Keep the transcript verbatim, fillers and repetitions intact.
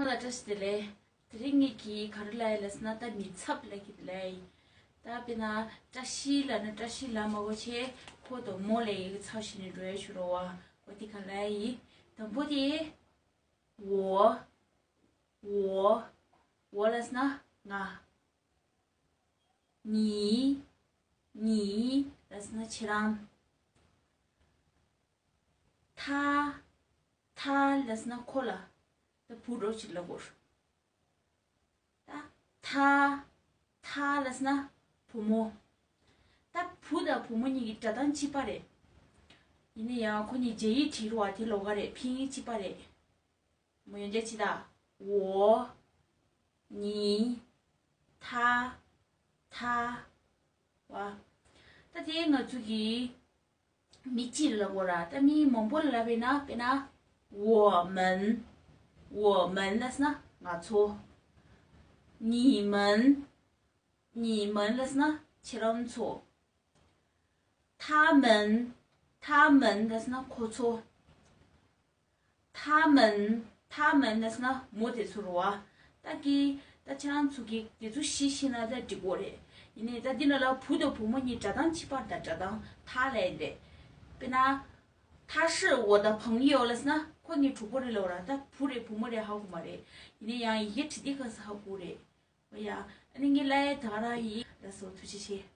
ལ་བཀྲ་ཤིས་བདེ་ལེགས། དེ་རིང་ངེད་ཀྱིས་ག་རེ་ལབ་ཡིན་ལབ་ཟེར་ན། ད་མི་ཚབ་ལབ་ཀྱི་ལབ་ཡིན། ད་དཔེར་ན་བཀྲ་ཤིས་ལབ་ན་བཀྲ་ཤིས་ལབ་མ་དགོས་ཆེ། ཁོ་དང་མོ་ལབ་ཡི་གི་ཚབ་བྱས་ནས་འགྲོ་ཡ་ཞུ་རོགས་བ། འོ་དེ་ག་ལབ་ཡིན། དང་པོ་དེ། 我། 我། 我 ལབ་ཟེར་ན་ང་། 你། 你 ལབ་ཟེར་ན་ཁྱེད་རང་། 他། 他 ལབ་ཟེར་ན་ཁོ་ལ། ད་བུ་འདྲ་ཅིག་ལབ་དགོས། ད་他། 他 ལབ་ཟེར་ན་བུ་མོ། ད་བུ་དང་བུ་མོ་གཉིས་ཀྱི་སྒྲ་གདངས་གཅིག་པ་རེད། ཡིན་ན་ཡང་ཁོ་གཉིས་རྒྱ་ཡིག་བྲིས་རོགས་བ། དེ་ལོགས་ཀ་རེད། 拼音 གཅིག་པ་རེད། མོ་ཡང་བསྐྱར་བྱས་ད། 我། 你། 他། 他། 哇། ད་དེ་ང་ཚོ་གི་མི་གཅིག་ལ་ལབ་དགོས་ར། ད་མི་མང་པོ་ལ་ལབ་པས་ན། དཔེར་ན། 我们། 我们 ལབ་ཟེར་ན་ང་ཚོ། 你们། 你们 ལབ་ཟེར་ན་ཁྱེད་རང་ཚོ། 他们། 他们 ལབ་ཟེར་ན་ཁོ་ཚོ། 他们། 他们 ལབ་ཟེར་ན་མོ་དེ་ཚོ་རེད་བ། ད་གི་ད་ཁྱེད་རང་ཚོ་གི་དེ་ཚོ་བཞི་ཤེས་ན་ད་འགྲིག་གི་རེད། ཡིན་ནའི་ད་འདི་ནང་ལ་བུ་དང་བུ་མོ་གཉིས་སྒྲ་གདངས་གཅིག་པ་རེད། ད་སྒྲ་གདངས་他 ལབ་ཡིན་རེད། དཔེར་ན། 他是我的朋友 ལབ་ཟེར་ན་ཁོ་ངའི་གྲོགས་པོ་རེད་ལབ་ར། ད་བུ་རེད་བུ་མོ་རེད་ཧ་གོ་མ་རེད། ཡིན་ནའི་ཡང་ཡི་གེ་བྲིས་དུས་སྐབས་སུ་ཧ་གོ་རེད། འོ་ཡ། ཨ་ནི་ངའི་ལབ་ཡ་ད་ག་རང་ཡིན། ལགས་སོ། ཐུགས་རྗེ་ཆེ།